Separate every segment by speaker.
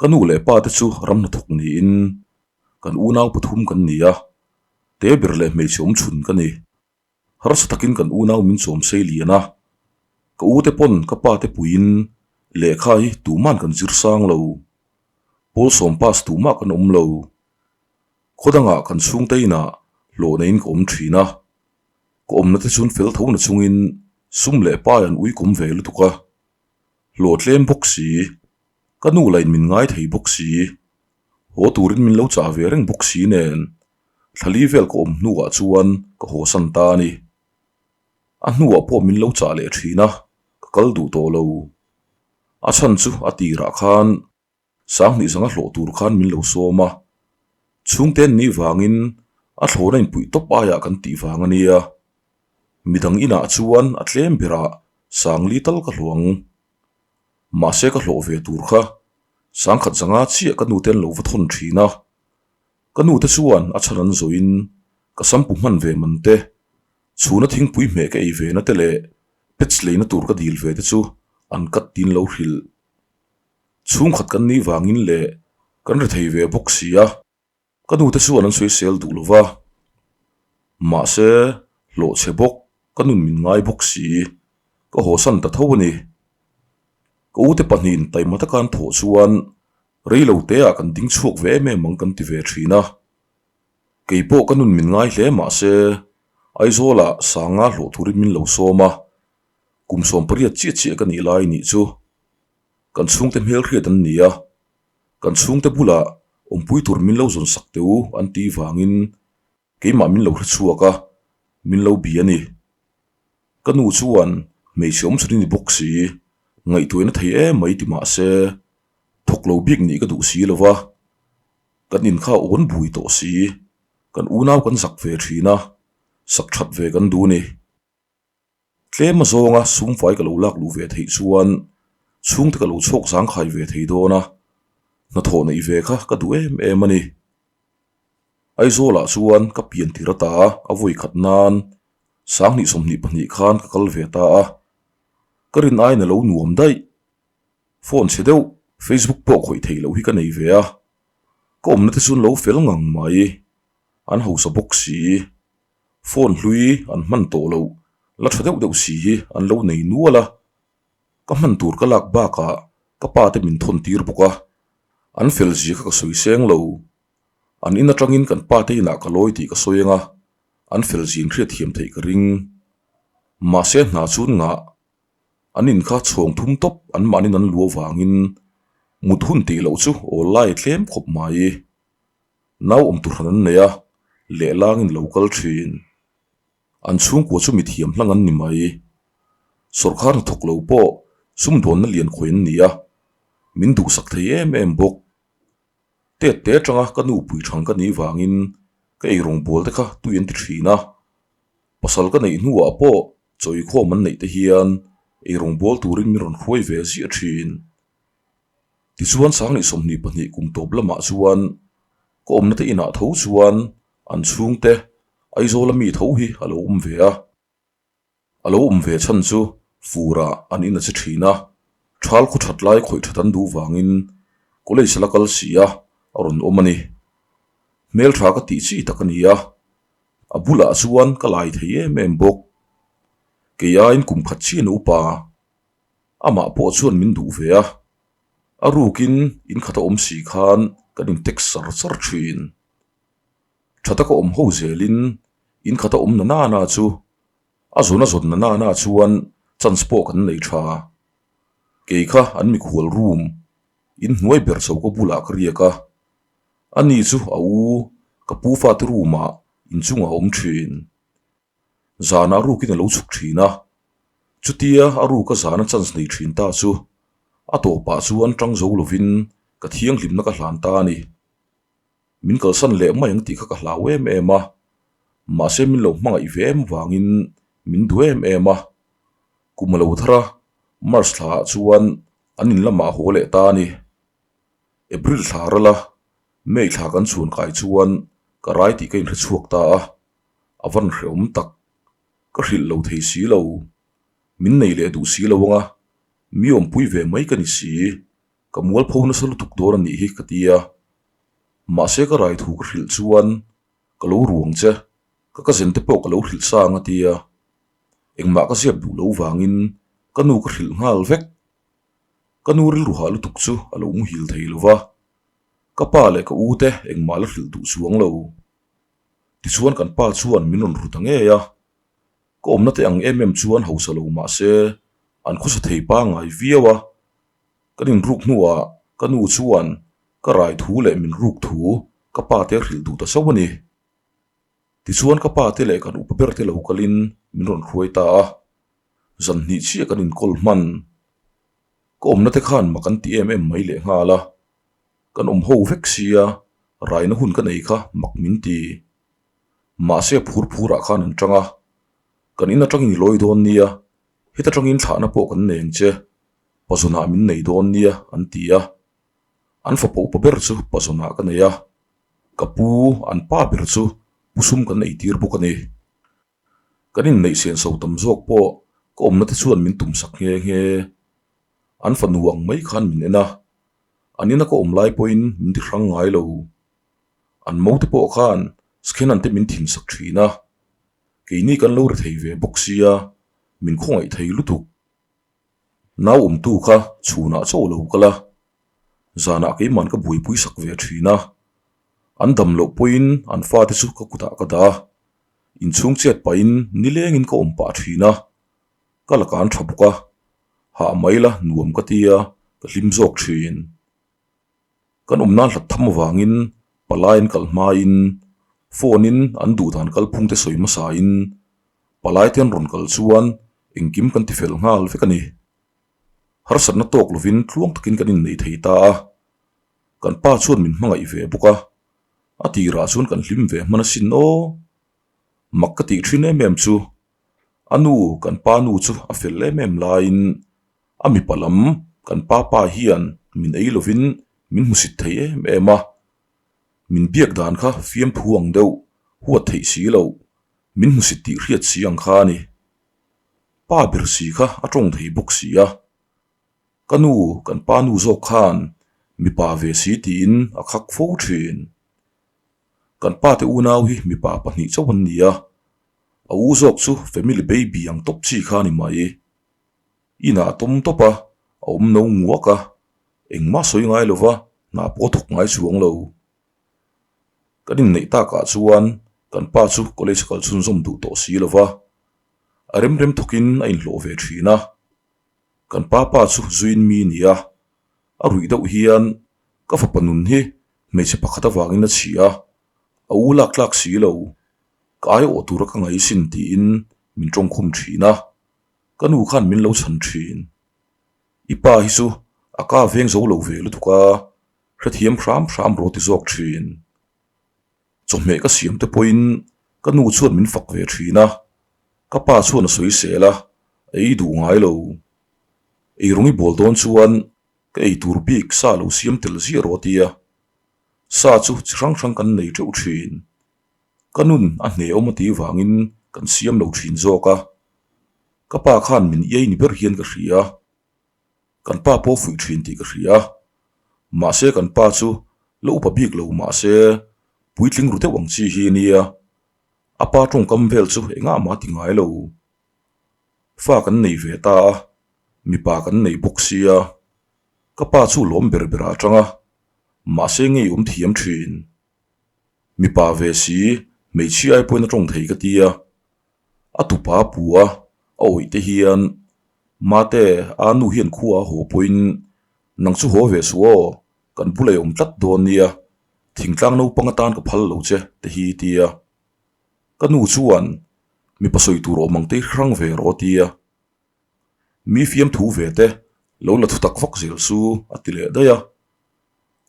Speaker 1: Ka nu leh pa te chu ram hnathawk niin kan unau pathum kan ni a, te ber leh hmeichhe awm chhun ka ni. Harsa takin kan unau min chawm sei lian a, ka u te pawn ka pa te puiin lehkha hi tuman kan zir sang lo. Pawl sawm pass tumah kan awm lo. Khaw dangah kan chhungte inah hlawh neiin ka awm thin a, ka awmna te chuan fel tho na chungin sum leh pai an uikawm ve lutuk a, hlawh tlem bawk si, ka nu lain min ngai thei bawk si, haw turin min lo chah ve reng bawk si nen thlali vel ka awm hnuah chuan ka haw san ta a ni. A hnuah pawh min lo chah leh thin a, ka kal duh tawh lo. A chhan chu a tirah khan Sanghnih zanga hlawh tur khan min lo sawm a, chhungte an nih vangin a thlawna inpuih tawp aiah kan tih vang a nia. Midang inah chuan a tlem berah Sangli tal ka hlawh ang. Mahse ka hlawh ve tur kha Sangkhat zanga chiah ka nute an lo va thawn thin a. Ka nute chuan a chhan an zawhin ka sampu hman ve man te, chhuna thingpui hmeh ka ei ve na te leh pets leina tur ka dil ve te chu an kat tin lo hrilh. Chhungkhat kan nih vangin leh kan ri thei ve bawk si a, ka nute chuan an sawisel duh lo va. Mahse, hlawh chhe bawk, ka nun min ngai bawk si, ka hawsan ta tho a ni. Ka ute pahnihin taima taka an thawh chuan rei lo teah kan ding chhuak ve em em ang kan ti ve thin a. Kei pawh ka nun min ngai hle mahse, Aizawlah sanga hlawh turin min lo sawm a, kum 18 chiah chiah ka nih lai nih chu. Kan chhungte hmelhriat an ni a, kan chhungte bulah awmpui tur min lo zawn sak teh u an tih vangin keimah min lo hre chhuak a, min lo bi a ni. Ka nu chuan hmeichhe awm chhun i ni bawk si, ngaihtuahna thei em mai ti mah se, thawk lo bik nih ka duh si lo va, kan in kha awn bui tawh si, kan unau kan zak ve thin a, sak that ve kan duh a ni. Tlem a zawnga sumfai ka lo lak luh ve theih chuan chhungte ka lo chhawk zangkhai ve thei dawn a, hnathawh neih ve kha ka duh em em a ni. Aizawlah chuan ka pian tir ata a vawi khat nan 20 22 khan ka kal ve ta a, ka rin aiin a lo nuam daih. Phone chhe deuh Facebook pawh khawih theih loh hi ka nei ve a, ka awmna te chuan lo fel ngang mai, an hausa bawk si. Phone hlui an hman tawh loh la tha deuh deuh si hi an lo nei nual a, ka hman tur ka lak bakah ka pa te min thawn tir bawk a, an fel zia kha ka sawi seng lo. An in atangin kan pa te inah ka lawi tih ka sawi ang a, an fel zin hriat thiam theih ka ring. Mahse hna chun ngah an in kha chhawng thum tawp an mahnin an luah vangin mut hun tih loh chu awl lai tlem khawp mai. Nau awm tur han an nei a, lehlangin lo kal thin. An chhungkua chu mithiam hlang an ni mai. Sawrkar hnathawk lo pawh sumdawnna lian khawi an ni a, min duhsak thei em em bawk. Tet te atanga ka nu pui thang ka nih vangin ka eirawng bawl te kha tui an ti thin a, pasal ka neih hnuah pawh chawikhawm an neih te hian eirawng bawl turin min rawn hruai ve ziah thin. Tichuan 2022 kum tawp lamah chuan ka awmna te inah tho chuan an chhungte Aizawl a mi tho hi a lo awm ve a. A lo awm ve chhan chu furah an in a che thin a, thal khaw that lai khawih that an duh vangin college a la kal si a, a rawn awm a ni. Hmeltha ka tih chi tak a ni a, a bulah chuan ka lai thei em em bawk. Kei aiin kum khat chian a upa. Amah pawh chuan min duh ve a, a rukin in khat a awm si khan kan in text sar sar thin. Tha taka awm ho zelin in khat a awm na nana chu a zawn a zawn na nana chuan chance pawh kan nei tha. Kei kha an mikhual room in hnuai ber choka bulah ka riak a, ani chu a u ka pu fate room ah inchungah a awm thin. Zanah rukin a lo chhuk thin a, chutia a ruka zana chance nei thin ta chu a tawpah chuan tang zo lovin ka thianghlimna ka hlan ta a ni. Min kalsan leh mai ang tih kha ka hlau em em a, mahse min lo hmangaih ve em vangin min duh em em a. Kum a lo thar a, March thlaah chuan an in lamah a haw leh ta a ni. April thla ral a, May thla kan chhun kai chuan ka rai tih ka inhre chhuak ta a. A van hrehawm tak. Ka hrilh lo thei si lo. Min nei leh duh si lo anga, mi awmpui ve mai ka ni si. Ka mualpho nasa lutuk dawn a nih hi ka ti a. Mahse ka rai thu ka hrilh chuan ka lo ruang che, ka cousin te pawh ka lo hrilh sang a ti a. Engmah ka ziap duh lo vangin ka nu ka hrilh nghal vek. Ka nu rilru hah lutuk chu a lo muhil thei lo va, ka pa leh ka u te engmah la hrilh duh chuang lo. Tichuan kan pa chuan min rawn ru ta ngei a, ka awmna te ang em em chuan hausa lo mah se an khawsa thei pangngai viau a, kan inruk hnuah ka nu chuan ka rai thu leh min ruk thu ka pa te hrilh duh ta chauh a ni. Tichuan ka pa te leh kan upa ber te lo kalin min rawn hruai ta a, zan hnih chiah kan inkawl hman. Ka awmna te khan mak an ti em em mai leh nghal a, kan awm ho vek sia raina hun ka nei kha mak min ti. Mahse phur phurah khan an tang a, kan in atangin i lawi dawn nia, heta tangin thlahna pawh kan nei ang che, pazawnah min nei dawn nia an ti a. An fapa upa ber chu pazawnah ka nei a, ka pu an pa ber chu pusum kan eitir bawk a ni. Kan inneih senso tam zawk pawh ka awmna te chuan min tumsak nghe nghe. An fanu ang mai khan min en a, an ina ka awm lai pawhin min ti hrang ngai lo. An mo te pawh khan Skenan te min thinsak thin a, keini kan lo ri thei ve bawk sia, min khawngaih thei lutuk. Nau awmtu kha chhunah chaw lo kal a, zanah keiman ka buaipui sak ve thin a, an dam loh pawhin an fate chu ka kutah ka dah a. Inchhung chet pahin nilengin ka awm pah thin a, ka la kan tha bawk a, hah mai la nuam ka ti a, ka hlim zawk thin. Kan awmna hlat tham avangin palai an kal hmain phone in an duh dan kalphung te sawi hmasain palai te an rawn kal chuan engkim kan ti fel nghal vek a ni. Harsatna tawk lovin tluang takin kan innei thei ta a, kan pa chuan min hmangaih ve bawk a. A tirah chuan kan hlim ve hman asin aw. Mak ka tih thin em em chu a nu kan pa nu chu a fel em em laiin a mipa lam kan pa pa hian min ei lovin min hmusit thei em em a. Min biak dan kha fiamthu ang deuh huat theih si loh min hmusit tih hriat si ang kha a ni. Pa ber si kha a tawng thei bawk si a. Ka nu, kan pa nu zawk khan mipa ve si tiin a khak fo thin. Kan pa te unau hi mipa pahnih chauh an ni a, a u zawk chu family baby ang tawp chi kha a ni mai. Inah a tawm tawp a, a awm no nguak a, engmah sawi ngai lova hna pawh a thawk ngai chuang lo. Kan inneih takah chuan kan pa chu college kal chhunzawm duh tawh si lova, a remrem thawkin a inhlawh ve thin a. Kan pa pa chu zuin mi a ni a, a ruih deuh hian ka fapa nun hi hmeichhe pakhat avangin a chhia a, a u lak tlak si lo, ka ai awh tura ka ngaih sin tiin min tawngkhum thin a, ka nu khan min lo chhan thin. I pa hi chu a ka veng zo lo ve lutuk a, hrethiam hram hram rawh ti zawk thin. Chawhmeh ka siam te pawhin ka nu chuan min fak ve thin a, ka pa chuan a sawi sel a, a ei duh ngai lo. Eirawng i bawl dawn chuan ka ei tur bik sa lo siam tel ziah rawh a ti a, sa chu chi hrang hrang kan nei teuh thin. Ka nun a hne awm a tih vangin kan siam lo thin zawk a, ka pa khan min iai ni ber hian ka hria. Kan pa pawh fuih thin tih ka hria. Mahse kan pa chu la upa bik lo mahse puitling ru deuh ang chi hi nia. A pa tawngkam vel chu engah mah ti ngai lo. Fa kan nei ve ta a, mipa kan nei bawk sia. Ka pa chu lawm ber ber ah tang a, mahse ngei awm thiam thin. Mipa ve si hmeichhia ai pawhin a tawng thei ka tia. A tupa pu a, a awih te hian, Mate, a nu hian khua a haw pawhin nang chu haw ve suh aw, kan bula i awm tlat dawn nia, thingtlang naupang atan ka phal lo che te hi tia. Ka nu chuan mipa sawi tur awm ang te hi hrang ve rawh a tia. Mi fiamthu ve te lo la thutak vak zel chu a ti leh daih a.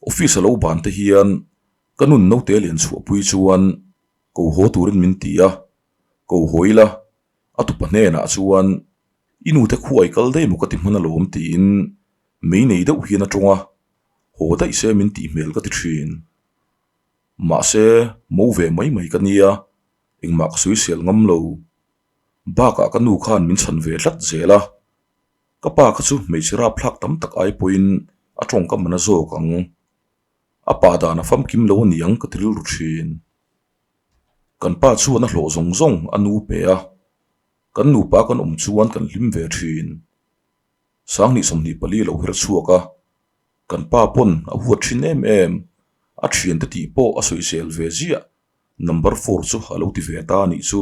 Speaker 1: Office a lo ban te hian ka nun naute lian chhuahpui chuan ko haw turin min ti a, ko haw ila a tupa hnenah chuan i nute khuai kal daih maw ka ti hman alawm tiin mei nei deuh hian a tawng a, haw daih se min tih hmel ka ti thin. Mahse, mo ve mai mai ka nia, engmah ka sawisel ngam lo. Bakah ka nu khan min chhan ve tlat zel a, ka pa kha chu hmeichhe rapthlak tam tak ai pawhin A tawngkam a na zawk ang. A pa dan a famkim lo a niang ka ti rilru thin. Kan pa chuan a hlawh zawng zawng a nu pe a, kan nupa kan awm chuan kan hlim ve thin. Sanghnih 24 lo her chhuak a, kan pa pawn a huat thin em em, a thiante tih pawh a sawisel ve ziah, number four chu a lo ti ve ta a nih chu.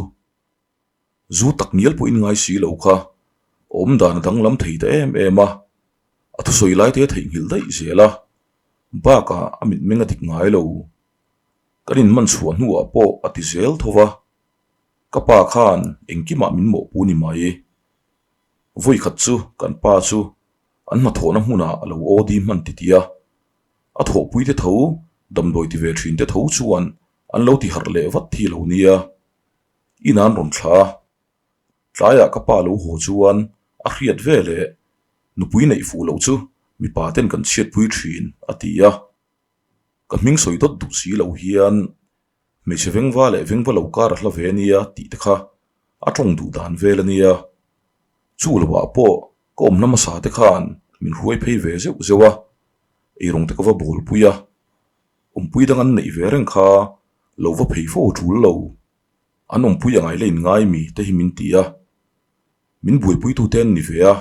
Speaker 1: Zu tak ngial pawhin ngai si lo kha, awmdan a danglam thei ta em em a, a thusawi lai te a theihnghilh daih zel a, bakah a mitmeng a dik ngai lo. Kan inman chhuah hnuah pawh a ti zel tho va, ka pa khan engkimah min mawhpu ni mai. Vawi khat chu kan pa chu an hnathawhna hmunah a lo OD hman ti tih a, a thawhpui te tho, damdawi ti ve thin te tho chuan an lo ti harh leh vat thi lo nia. In an rawn thla a, tlaiah ka pa lo haw chuan a hriat ve leh nupui neih fuh loh chu mipa ten kan chhiatpui thin a ti a. Ka hming sawi dawt duh si lo hian hmeichhe vengva leh vengva lo kar a hla ve ania tih te kha a tawng duh dan vel ania. Chu lovah pawh ka awmna hmasa te khan min hruai phei ve zeuh zeuh a, eirawng te ka va bawl pui a, awmpui dang an neih ve reng kha lo va phei fo a tul lo. An awmpui a ngai la in ngai mi te hi min ti a, min buaipuitute an ni ve a,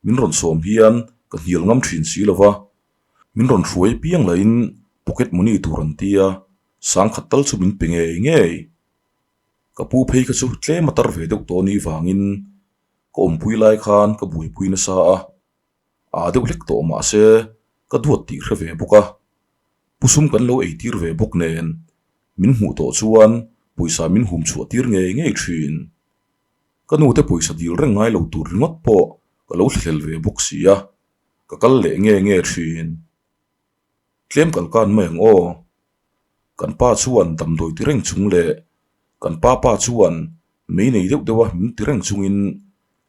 Speaker 1: min rawn sawm hian ka hnial ngam thin si lova, Min rawn hruai piang lahin pocket money tur an ti a, sangkhat tal chu min pe ngei ngei. Ka pu phei kha chu tlem a tar ve deuh tawh anih vangin ka awmpui lai khan ka buaipui nasa a, aa deuh hlek tawh mahse ka duat tih hre ve bawk a, pu sum kan lo eitir ve bawk nen min hmuh tawh chuan pawisa min hum chhuah tir ngei ngei thin. Ka nute pawisa dil reng ngai lo tur ringawt pawh ka lo thlahlel ve bawk si a. Ka kal leh nge nge thin. Tlem kal kan mai ang aw. Kan pa chuan damdawi ti reng chung leh kan pa pa chuan mei nei deuh deuh a min ti reng chungin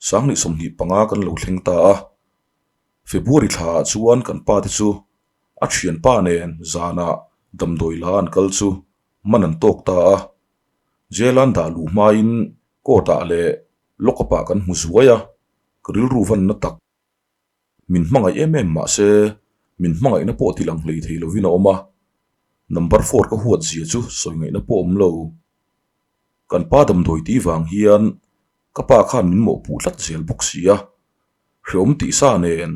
Speaker 1: sanghnih 25 kan lo thleng ta a. February thla ah chuan kan pa te chu a thianpa nen zanah damdawi la an kal chu man an tawk ta a. Jail an dah luh hmain court ah leh lock up ah kan hmu zuai a, ka rilru vanna tak. Min hmangaih em em mah se, min hmangaihna pawh ti lang hlei thei lovin a awm a, number four ka huat zia chu sawi ngaihna pawh awm lo. Kan pa damdawi tih vang hian ka pa khan min mawhpuh tlat zel bawk si a, hreawm tih sa nen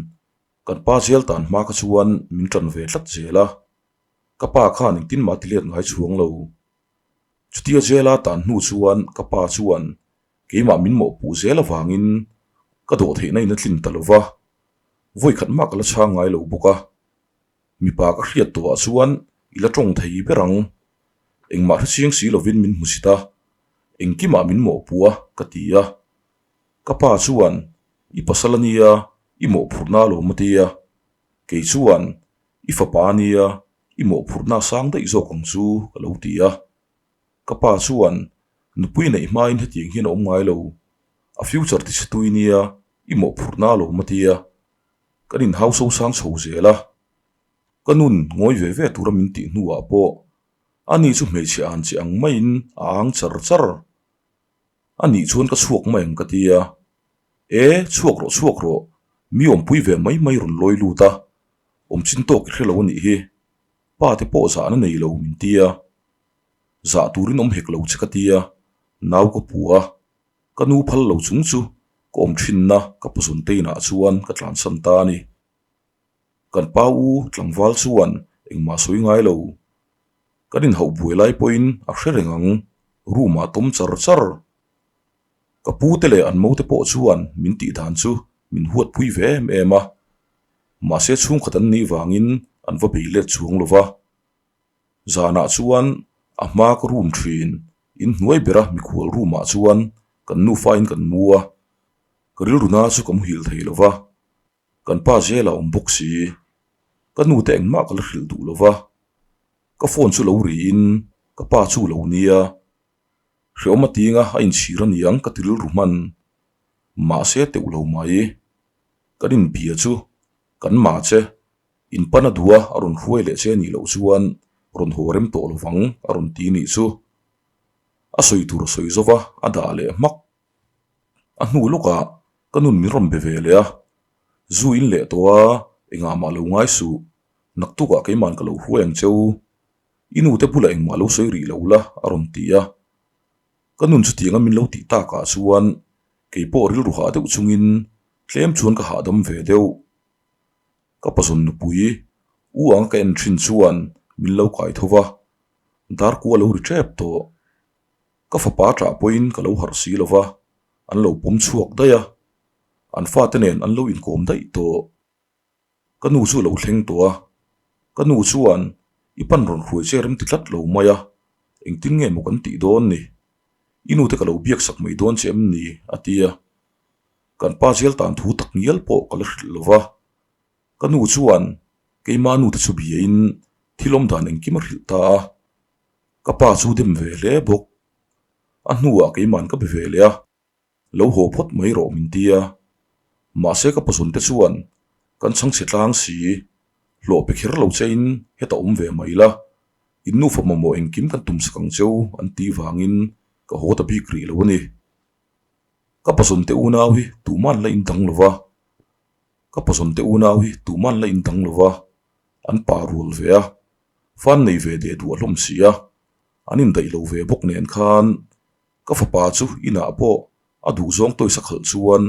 Speaker 1: kan pa zel tan hma kha chuan min tan ve tlat zel a, ka pa khan engtin mah ti let ngai chhuang lo. Chutia zela tan hnu chuan ka pa chuan Keimah min mawhpuh zel avangin ka dawh theihna in a tlin ta lo va, vawi khat mah ka la chhang ngai lo bawk a. Mipa ka hriat tawhah chuan i la tawng thei ber ang. Engmah hre chiang si lovin min hmu sit a, engkimah min mawhpuh a, ka ti a. Ka pa chuan, I pasal a nia, i mawhphurhna alawm a ti a. Kei chuan, I fapa a nia, i mawhphurhna a sang daih zawk ang chu, ka lo ti a. Ka pa chuan nupui neih hmain hetiang hian a awm ngai lo, a future ti chhe tui nia i mawhphurhna a lo ma tia, kan inhau so sang chho zel a. Ka nun ngawi ve ve tura min tih hnuah pawh ani chu hmeichhe an che ang maiin a ang char char. A nih chuan ka chhuak mai ang ka tia, E, chhuak rawh chhuak rawh, mi awmpui ve mai mai rawn lawi lut a, awm chin tawk i hre lo a nih hi, pa te pawh zahna nei lo min tia. Zah turin awm hek lo che ka tia, nau ka pu a, ka nu phal lo chung chu ka awm thinna ka pazawn te inah chuan ka tlansan ta a ni. Kan pa u tlangval chuan engmah sawi ngai lo. Kan inhauh buai lai pawhin a hre reng ang, room ah tawm char char. Ka pu te leh an mo te pawh chuan min tih dan chu min huat pui ve em em a, mahse chhungkhat an nih vangin an va bei let chuang lo va. Zanah chuan a hma ka room thin, in hnuai bera mikhual room ah chuan kan nufa in kan mu a, ka rilru na chu ka muhil thei lo va, kan pa zel a awm bawk si, ka nu te engmah ka la hrilh duh lo va, ka phone chu lo ri in ka pa chu lo nia, hreawm a tinga a inchhir a niang ka ti rilru hman, mahse teuh lo mai, kan inbia chu kan mah che. In pan a duh a, a rawn hruai leh che a nih loh chuan rawn haw rem tawh lovang a rawn ti nih chu. A sawi tur a sawi zo va, a dah leh hmak. A hnu lawkah ka nun min rawn be ve leh a, zu in leh tawh a, Engah mah lo ngai suh, naktukah keiman ka lo huai ang cheu. I nute bulah engmah lo sawi rih lo la, a rawn ti a. Ka nun chutianga min lo tih takah chuan kei pawh rilru hah deuh chungin tlem chuan ka hahdam ve deuh. Ka pazawn nupui u anga ka en thin chuan min lo kai tho va, darkua lo ri tep tawh. Ka fapa ṭah pawhin ka lo harh si lo va, an lo pawm chhuak daih a, an fate nen an lo inkawm daih tawh. Ka nu chu a lo thleng tawh a, ka nu chuan i pan rawn hruai che rem ti tlat lo mai a, engtin nge maw kan tih dawn ni? I nute ka lo biak sak mai dawn che em ni? a ti a. Kan pa zial tan thu tak ngial pawh ka la hrilh lo va, ka nu chuan keimah nute chu biain thil awm dan engkim a hrilh ta a, ka pa chu dem ve hle bawk. A hnuah keima'n ka be ve leh a. Lo haw phawt mai rawh min ti a, mahse ka pazawn te chuan kan chhangchhe tlang si, hlawh pe kher lo chein heta awm ve mai la, in nufa mamawh engkim kan tum sak ang cheu an tih vangin ka haw ta bik rih lo a ni. Ka pazawn te unau hi tuman la indang lo va, ka pazawn te unau hi tuman la indang lo va, an pa rual ve a, fan nei ve deh duah hlawm si a, an indaih lo ve bawk nen khan Ka fapa chu inah pawh a duhzawng tawisa khalh chuan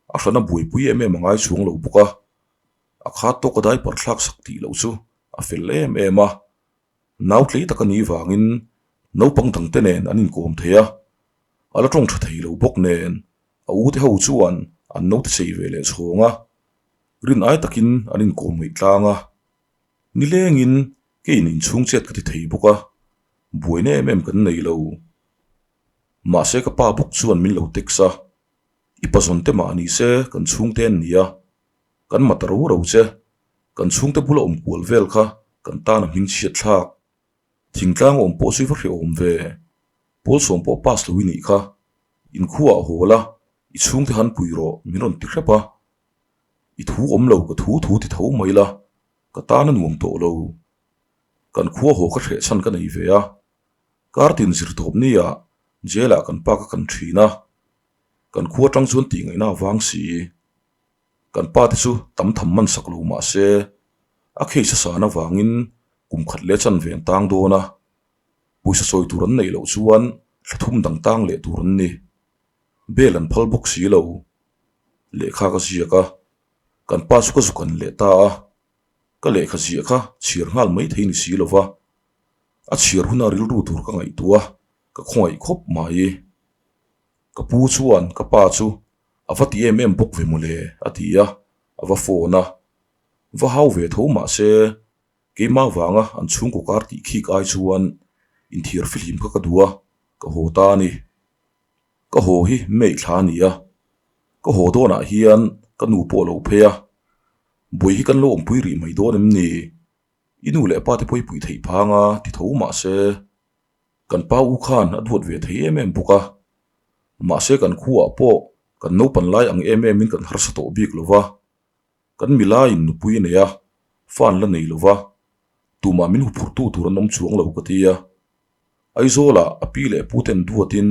Speaker 1: a hrana buaipui em em a ngai chhuang lo bawk a, a khat tawk a diaper thlak sak tih loh chu a fel em em a. Nau tlei tak a nih vangin naupang dangte nen an inkawm thei a, a la tawng tha thei lo bawk nen a ute ho chuan an naute chei ve leh chhawng a, rin ai takin an inkawm ngaih tlang a. Nilengin keiin inchhung chet ka ti thei bawk a, buaina em em kan nei lo. Mahse ka pa bawk chuan min lo text a, I pazawn te mah ni se kan chhungte an ni a, kan mat ro ro che, kan chhungte bula awm kual vel kha kan tan a hming chhiat thlak. Thingtlang awm pawh chu i va hrehawm ve, pawl sawm pawh pass lo i nih kha, inkhuaah haw la, i chhungte han pui rawh min rawn ti hrep a. I thu awm lo ka thu thu ti tho mai la, ka tan a nuam tawh lo. Kan khua haw ka hreh chhan ka nei ve a, kar tin zir tawp nia jail ah kan pa ka kan thin a, kan khua tang chuan tih ngaihna a vang si. Kan pa te chu tam tham man sak lo mah se, a case a san avangin kum khat leh chanve an tang dawn a, pawisa sawi tur an neih loh chuan thla thum dang tang leh tur an ni. Bel an phal bawk si lo. Lehkha ka ziak a, kan pa chu ka zuk an leh ta a, ka lehkha ziah kha chhiar nghal mai thei ni si lo va, a chhiar huna rilru tur ka ngaihtuah a, ka khawngaih khawp mai. Ka pu chuan ka pa chu a va ti em em bawk ve mawle a ti a, a va phone a, va hau ve tho mah se keimah vanga an chhungkaw kar tih khik ai chuan inthiar fihlim kha ka duh a, ka haw ta a ni. Ka haw hi May thla a ni a, ka haw dawnah hian ka nu pawh a lo phei a, buai hi kan lo awmpui rih mai dawn em ni? I nu leh pa te pawh i pui theih phang a ti tho mah se, kan pa u khan a duat ve thei em em bawk a, mahse kan khuaah pawh kan naupan lai ang em emin kan harsa tawh bik lo va, kan milaiin nupui a nei a, fa an la nei lo va, tumah min huphurhtu tur an awm chuang lo ka ti a. Aizawlah a pi leh pu ten duatin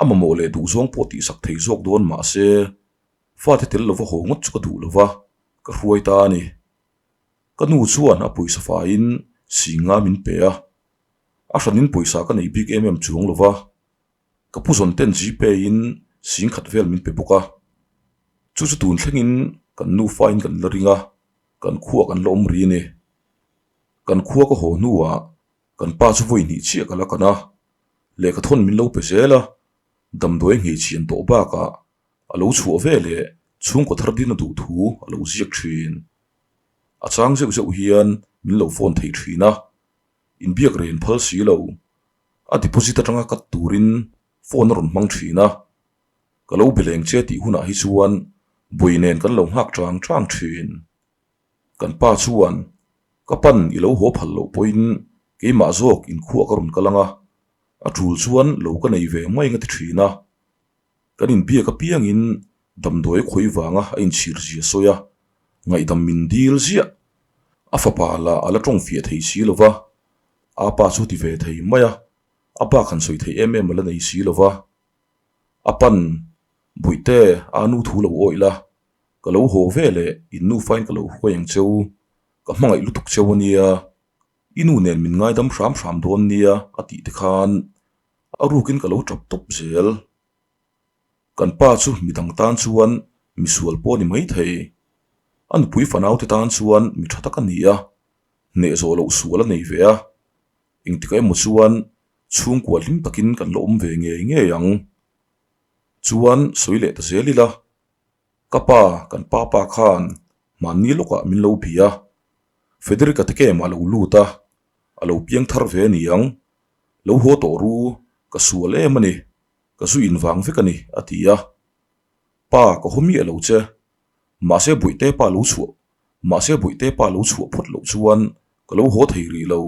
Speaker 1: a mamawh leh duhzawng pawh tihsak thei zawk dawn mah se, fate tel lova haw ngawt chu ka duh lova, ka hruai ta a ni. Ka nu chuan a pawisa faiin singa min pe a, a hranin pawisa ka nei bik em em chuang lova, ka pu zawn ten Gpay in sing khat vel min pe bawk a, chu chu tun thlengin kan nufain kan la ring a, kan khuah kan la awm ri a ni. Kan khua ka haw hnuah Kan pa chu vawi hnih chiah ka la kan a, lehkha thawn min lo pe zel a, damdawi a nghei chhian tawh bakah a lo chhuah ve leh chhungkaw thar din a duh thu a lo ziak thin. A chang zeuh zeuh hian min lo phone thei thin a, inbiak ren phal si lo, a deposit atanga cut turin phone a rawn hmang thin a, ka lo be leng che tih hunah hi chuan buai nen kan lo nghak chang chang thin. Kan pa chuan, Ka pan i lo haw phal loh pawhin keimah zawk inkhuah ka rawn kal ang a, a tul chuan lo ka nei ve mai ang a ti thin a. Kan inbiak apiangin damdawi a khawi vanga a inchhir zia sawi a, ngaihdam min dil ziah. A fapa lah a la tawng fiah thei si lo va, a pa chu ti ve thei mai a, a bak han sawi thei em em a la nei si lo va. A pan, Bawihte, a nu thu lo awih la. Ka lo haw ve leh in nufain ka lo huai ang cheu, ka hmangaih lutuk cheu a nia, i nu nen min ngaidam hram hram dawn nia a tih te khan a rukin ka lo tap tawp zel. Kan pa chu midang tan chuan misual pawh a ni maithei. A nupui fanaute tan chuan mi tha tak a ni a, hneh zawh loh sual a nei ve a, engtikah emaw chuan chhungkua hlim takin kan la awm ve ngei ngei ang. Chuan sawi leh ta zel ila, ka pa, kan pa pa khan hmanni lawkah min lo bih a, Federica te kem a lo lut a, a lo piang thar ve a ni ang, lo haw tawh ru, ka sual em a ni, ka zu invang vek a ni, a ti a. Pa, ka haw miah lo che, mahse Bawihte pa lo chhuah, mahse Bawihte pa lo chhuah phawt loh chuan ka lo haw thei rih lo,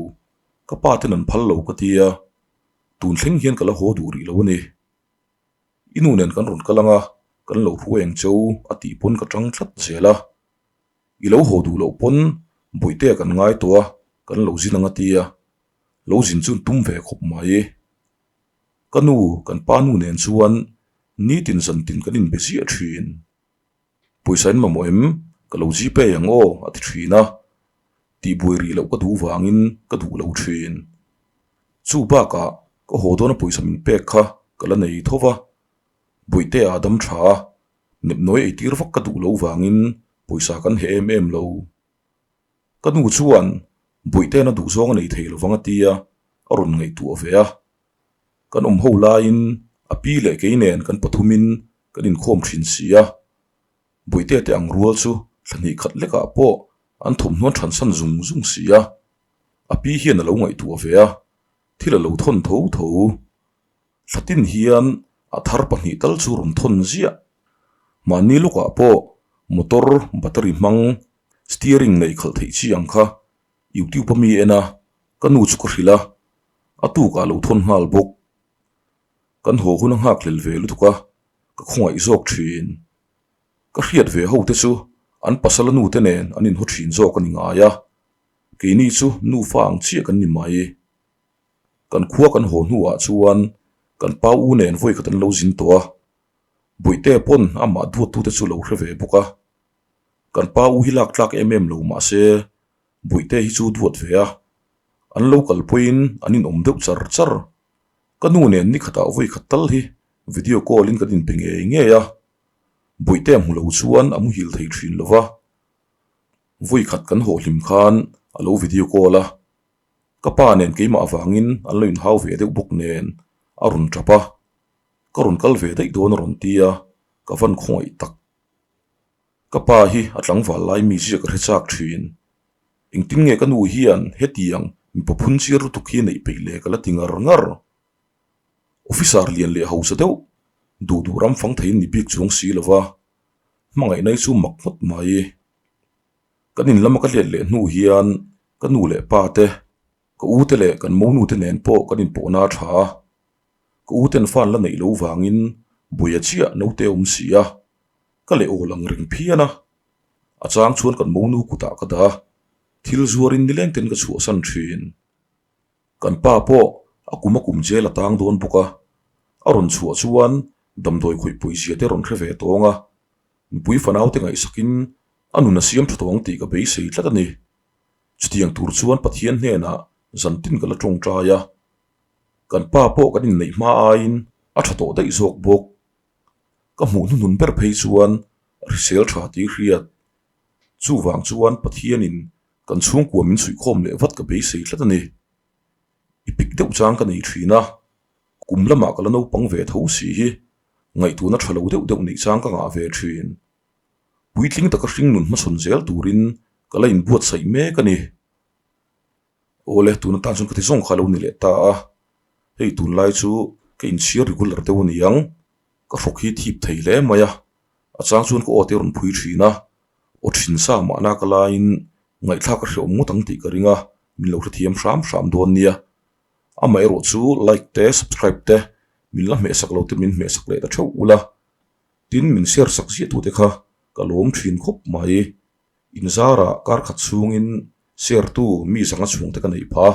Speaker 1: ka pa ten an phal lo ka ti a, tun thleng hian ka la haw duh rih lo a ni. I nu nen kan rawn kal ang a, kan lo hruai ang cheu a tih pawn ka tang tlat zel a. I lo haw duh loh pawn Bawihtea kan ngai tawh a, kan lo zin ang a ti a, lo zin chu tum ve khawp mai. Ka nu, kan pa nu nen chuan nitin zantin kan inbe ziah thin. Pawisa in mamawh em? Ka lo gpay ang aw a ti thin a, tihbuai rih loh ka duh vangin ka duh lo thin. Chu bakah ka haw dawna pawisa min pek kha ka la nei tho va, Bawihtea a dam tha a, nepnawi eitir vak ka duh lo vangin pawisa kan heh em em lo. Ka nu chuan Bawihtea na duh zawng a nei thei lo vang a tia a rawn ngaihtuah ve a. Kan awm ho laiin a pi leh kei nen kan pathumin kan inkhawm thin si a, Bawihtea te ang rual chu thla hnih khat lekah pawh an thawmhnaw an thansan zung zung si a, a pi hian a lo ngaihtuah ve a, thil a lo thawn tho tho. Thlatin hian a thar pahnih tal chu rawn thawn ziah. Mahni lawkah pawh motor battery hmang steering nei khalh theih chi ang kha YouTube a mi en a, ka nu chu ka hrilh a, a tukah a lo thawn nghal bawk. Kan haw hun a nghak hlel ve lutuk a, ka khawngaih zawk thin. Ka hriat ve ho te chu an pasal a nu te nen an inhaw thin zawk a ni ngai a, keini chu nufa ang chiah kan ni mai. Kan khua kan haw hnuah chuan kan pa u nen vawi khat an lo zin tawh a, Bawihte pawn amah duattute chu lo hre ve bawk a. Kan pa u hi lak tlak em em lo mahse Bawihte hi chu duat ve a, an lo kal pawhin an inawm deuh char char. Ka nu nen ni khatah vawi khat tal hi video call in kan inpe ngei ngei a, Bawihte a hmu lo chuan a muhil thei thin lo va. Vawi khat kan haw hlim khan a lo video call a, ka pa nen keimah avangin an lo inhau ve deuh bawk nen a rawn tap a, ka rawn kal ve daih dawn a rawn ti a, ka van khawngaih tak. Ka pa hi a tlangval lai mi ziak a hre chak thin. Engtin nge ka nu hian hetiang mipa phun chiar lutuk hi neih peih le ka la ti ngar ngar. Officer lian leh hausa deuh duh duh ram fang theiin ni bik chuang si lova, hmangaihna hi chu mak ngawt mai. Kan in lama ka let leh hnu hian ka nu leh pa te, ka u te leh kan monu te nen pawh kan inpawhna a tha a. Ka u ten fan la neih lo vangin buaia chiah naute a awm si a, ka leh awl ang reng phian a. A chang chuan kan monu kutah ka dah a, thil zuarin nileng ten ka chhuahsan thin. Kan pa pawh a kum a kum jail a tang dawn bawk a, a rawn chhuah chuan damdawi khawih pawizia te rawn hre ve tawng a, nupui fanaute ngaihsakin a nun a siam tha tawng tih ka beisei tlat a ni. Chutiang tur chuan Pathian hnenah zantin ka la tawngtai a, kan pa pawh kan inneih hma aiin a tha tawh daih zawk bawk. Ka hmuh hnuhnun ber phei chuan a hrisel tha tih hriat. Chuvang chuan Pathianin kan chhungkua min chhuihkhawm leh vat ka beisei tlat a ni. I pik deuh chang ka nei thin a, kum lamah ka la naupang ve tho si hi ngaihtuahna tha lo deuh deuh neih chang ka ngah ve thin. Puitling taka hringnun hmasawn zel turin ka la inbuatsaih mek a ni. Awle, tun atan chuan ka ti zawng kha a lo ni leh ta a, hei tunlai chu ka inchhir regular deuh a ni ang, ka hrawk hi thip thei hle mai a, a chang chuan ka aw te a rawn phui thin a, aw thin sa mahna ka laiin ngaihthlak a hrehawm ngawt ang tih ka ring a, min lo hrethiam hram hram dawn nia. Amaherawh chu like te subscribe te min la hmehsak lo te min hmehsak leh ta theuh ula, tin min share sak ziah tute kha ka lawm thin khawp mai. Inzarah kar khat chhungin share tu mi zanga chhungte ka neih phah a,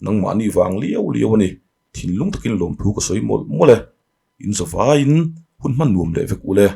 Speaker 1: nangmahni vang liau liau a ni, thinlung takin lawmthu ka sawi mawlh mawlh e. Inzavaiin hun hman nuam leh vek ule.